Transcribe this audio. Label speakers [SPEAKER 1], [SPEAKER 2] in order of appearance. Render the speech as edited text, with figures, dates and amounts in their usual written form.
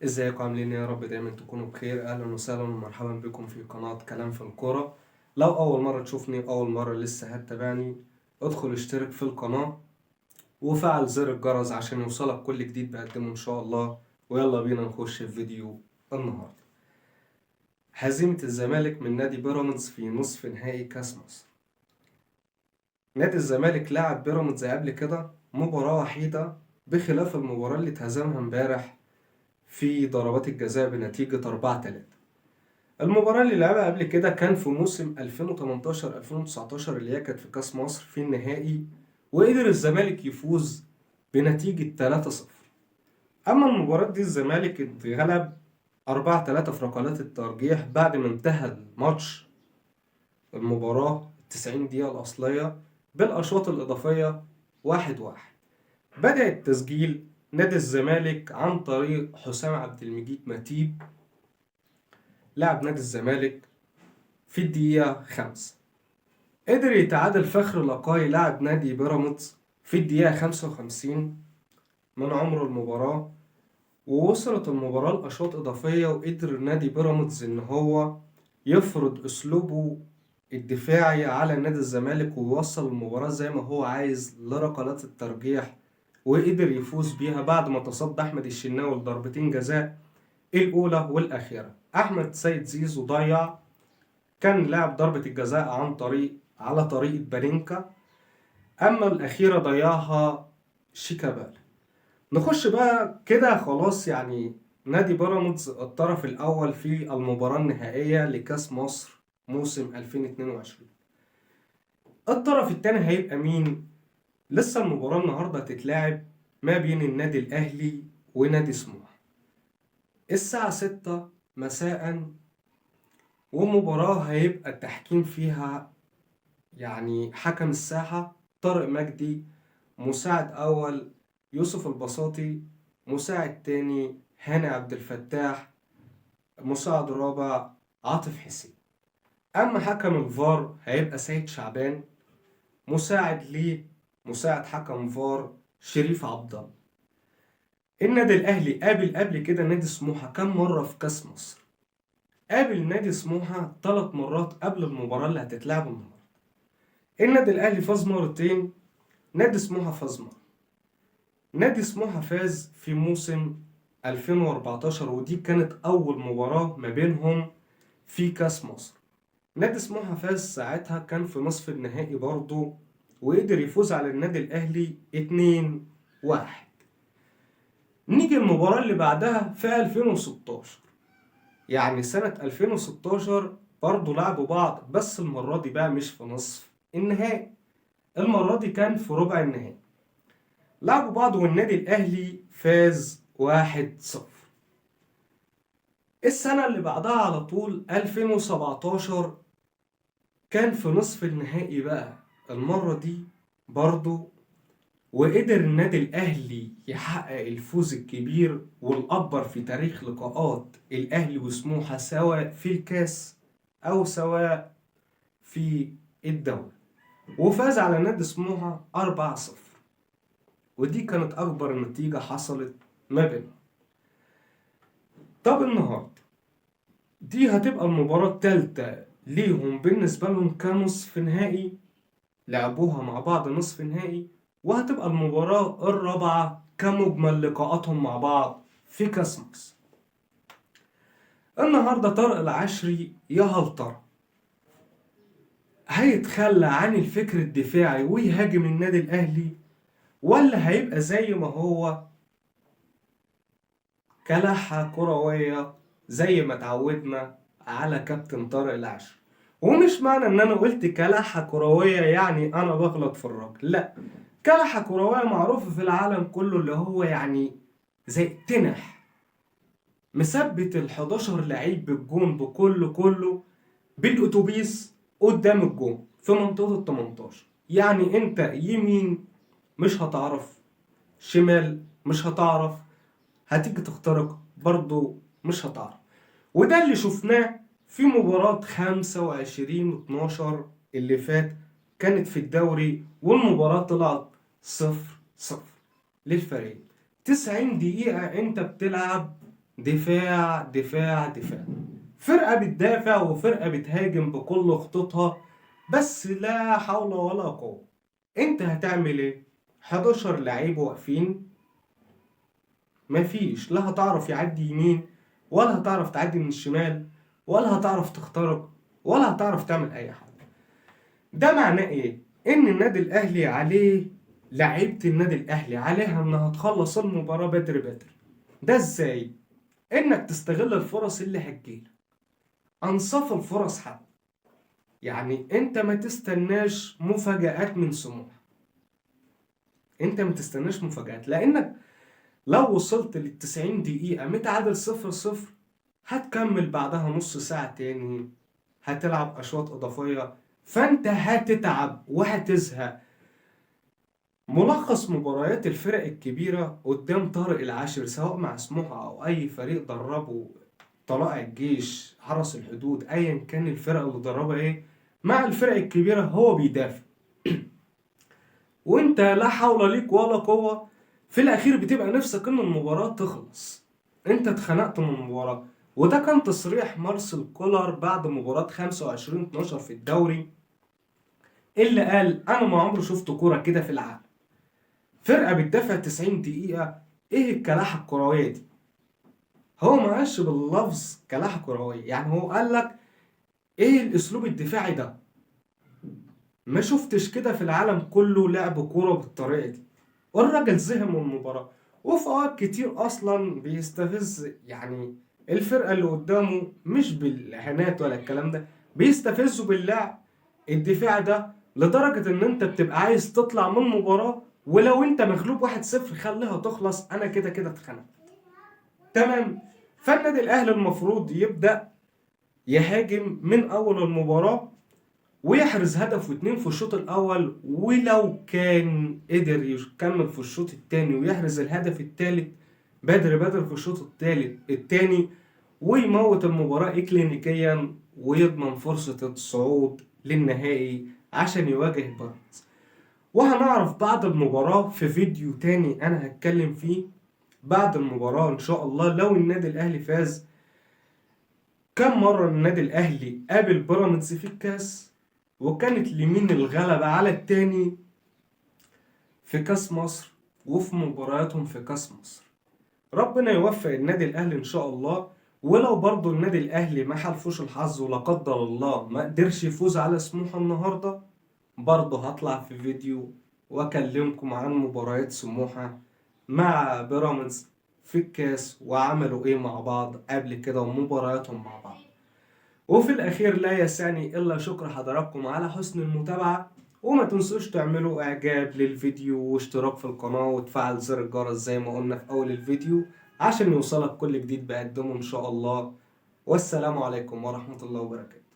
[SPEAKER 1] ازيكم عاملين ايه؟ يا رب دايما تكونوا بخير. اهلا وسهلا ومرحبا بكم في قناة كلام في الكورة. لو اول مرة تشوفني، اول مرة لسه هتتابعني، ادخل اشترك في القناة وفعل زر الجرس عشان يوصلك كل جديد بقدمه ان شاء الله. ويلا بينا نخش في فيديو النهاردة. هزيمة الزمالك من نادي بيراميدز في نصف نهائي كاس مصر. نادي الزمالك لعب بيراميدز قبل كده مباراة وحيدة، بخلاف المباراة اللي اتهزمها امبارح في ضربات الجزاء بنتيجة 4-3. المباراة اللي لعبها قبل كده كان في موسم 2018-2019 اللي هي كانت في كاس مصر في النهائي، وقدر الزمالك يفوز بنتيجة 3-0. أما المباراة دي الزمالك اتغلب 4-3 في ركلات الترجيح بعد ما انتهى الماتش، المباراة 90 دقيقة الأصلية بالأشواط الإضافية 1-1. بدأ التسجيل نادي الزمالك عن طريق حسام عبد المجيد متيب لاعب نادي الزمالك في الدقيقة 5. قدر يتعادل فخر لقاي لاعب نادي بيراميدز في الدقيقة 55 من عمر المباراة، ووصلت المباراة لأشواط إضافية، وقدر نادي بيراميدز إن هو يفرض أسلوبه الدفاعي على نادي الزمالك ويوصل المباراة زي ما هو عايز لركلات الترجيح، وقدر يفوز بيها بعد ما تصدى أحمد الشناوي لضربتين جزاء الأولى والأخيرة. أحمد سيد زيزو ضيع، كان لاعب ضربة الجزاء على طريقة بارينكا، أما الأخيرة ضيعها شيكابالا. نخش بقى كده خلاص، يعني نادي بيراميدز الطرف الأول في المباراة النهائية لكأس مصر موسم 2022. الطرف الثاني هيبقى مين؟ لسه المباراة النهاردة هتتلعب ما بين النادي الأهلي ونادي سموحة الساعة 6 مساء، ومباراة هيبقى التحكيم فيها يعني حكم الساحة طارق مجدي، مساعد أول يوسف البساطي، مساعد تاني هاني عبد الفتاح، مساعد رابع عاطف حسين. أما حكم الفار هيبقى سيد شعبان، مساعد ليه مساعد حكم فار شريف عبد الله. النادي الأهلي قابل قبل كده نادي سموحة كم مرة في كأس مصر؟ قابل نادي سموحة 3 مرات قبل المباراة اللي هتتلعب النهاردة. النادي الأهلي فاز مرتين، نادي سموحة فاز مرة. نادي سموحة فاز في موسم 2014، ودي كانت أول مباراة ما بينهم في كأس مصر. نادي سموحة فاز ساعتها، كان في نصف النهائي برضه، وقدر يفوز على النادي الأهلي 2-1. نيجي المباراة اللي بعدها في 2016، يعني سنة 2016 برضه لعبوا بعض، بس المرة دي بقى مش في نصف النهائي، المرة دي كان في ربع النهائي. لعبوا بعض والنادي الأهلي فاز 1-0. السنة اللي بعدها على طول 2017 كان في نصف النهائي بقى المرة دي برضو، وقدر النادي الأهلي يحقق الفوز الكبير والأكبر في تاريخ لقاءات الأهلي وسموحة، سواء في الكاس أو سواء في الدوري، وفاز على نادي سموحة 4-0، ودي كانت أكبر نتيجة حصلت ما بينهم. طب النهاردة دي هتبقى المباراة الثالثة ليهم بالنسبة لهم كنصف نهائي، لعبوها مع بعض نصف نهائي، وهتبقى المباراة الرابعة كمجمل لقاءاتهم مع بعض في كاس مصر. النهاردة طارق العشري يا هل ترى هيتخلى عن الفكر الدفاعي ويهاجم النادي الأهلي، ولا هيبقى زي ما هو كلاحة كروية زي ما تعودنا على كابتن طارق العشري؟ ومش معنى ان انا قلت كلاحة كروية يعني انا بغلط في الراجل، لا، كلاحة كروية معروفة في العالم كله، اللي هو يعني زي تنح مثبت ال 11 لعيب بالجون بكله كله بالاتوبيس قدام الجون في منطقة ال 18، يعني انت يمين مش هتعرف، شمال مش هتعرف، هتيجي تخترق برضو مش هتعرف. وده اللي شفناه في مباراة 25-12 اللي فات، كانت في الدوري، والمباراة طلعت 0-0 للفريق. 90 دقيقة انت بتلعب دفاع دفاع دفاع، فرقة بتدافع وفرقة بتهاجم بكل خطوطها، بس لا حول ولا قوة. انت هتعمل ايه؟ 11 لعيب واقفين، مفيش، لا هتعرف يعدي يمين ولا هتعرف تعدي من الشمال ولا هتعرف تخترق ولا هتعرف تعمل اي حاجة. ده معناه ايه؟ ان النادي الاهلي عليه، لعيبة النادي الاهلي عليها انها تخلص المباراة بدري بدري. ده ازاي؟ انك تستغل الفرص اللي هتجيلك، انصاف الفرص حتى. يعني انت ما تستناش مفاجآت من سموحة، انت ما تستناش مفاجآت، لانك لو وصلت للتسعين دقيقة متعادل 0-0 هتكمل بعدها نص ساعة تاني، هتلعب أشواط إضافية، فأنت هتتعب وهتزهق. ملخص مباريات الفرق الكبيرة قدام طارق العاشر سواء مع سموحة أو أي فريق دربه، طلائع الجيش، حرس الحدود، أيا كان الفرق اللي دربها إيه، مع الفرق الكبيرة هو بيدافع وأنت لا حول ليك ولا قوة. في الأخير بتبقى نفسك إن المباراة تخلص، أنت اتخنقت من المباراة. وده كان تصريح مارسيل كولر بعد مباراة 25-12 في الدوري، اللي قال أنا ما عمري شفت كورة كده في العالم، فرقة بتدافع 90 دقيقة، إيه الكلاحة الكروية دي؟ هو ما قالش باللفظ كلاحة كروية، يعني هو قال لك إيه الأسلوب الدفاعي ده؟ ما شفتش كده في العالم كله لعب كورة بالطريقة دي. والراجل زهق من المباراة، وفي أوقات كتير أصلا بيستفز يعني الفرقة اللي قدامه، مش بالإهانات ولا الكلام ده، بيستفزه باللعب الدفاع ده، لدرجة إن أنت بتبقى عايز تطلع من المباراة ولو أنت مغلوب 1-0 خليها تخلص، أنا كده كده اتخنقت. تمام. فالنادي الأهلي المفروض يبدأ يهاجم من أول المباراة ويحرز هدف واتنين في الشوط الأول، ولو كان قدر يكمل في الشوط التاني ويحرز الهدف التالت بدري بدري في الشوط التاني، ويموت المباراة إكلينيكيا ويضمن فرصة الصعود للنهائي عشان يواجه بيراميدز. وهنعرف بعد المباراة في فيديو تاني أنا هتكلم فيه بعد المباراة إن شاء الله لو النادي الأهلي فاز، كم مرة النادي الأهلي قابل بيراميدز في الكاس وكانت لمين الغلبة على التاني في كاس مصر وفي مبارياتهم في كاس مصر. ربنا يوفق النادي الأهلي إن شاء الله. ولو برضو النادي الأهلي ما حلفوش الحظ ولا قدر الله ما قدرش يفوز على سموحة النهاردة، برضو هطلع في فيديو وأكلمكم عن مباريات سموحة مع بيراميدز في الكاس وعملوا إيه مع بعض قبل كده ومبارياتهم مع بعض. وفي الأخير لا يسعني إلا شكر حضراتكم على حسن المتابعة، وما تنسوش تعملوا إعجاب للفيديو واشتراك في القناة وتفعل زر الجرس زي ما قلنا في أول الفيديو عشان يوصلك كل جديد بقدمه إن شاء الله. والسلام عليكم ورحمة الله وبركاته.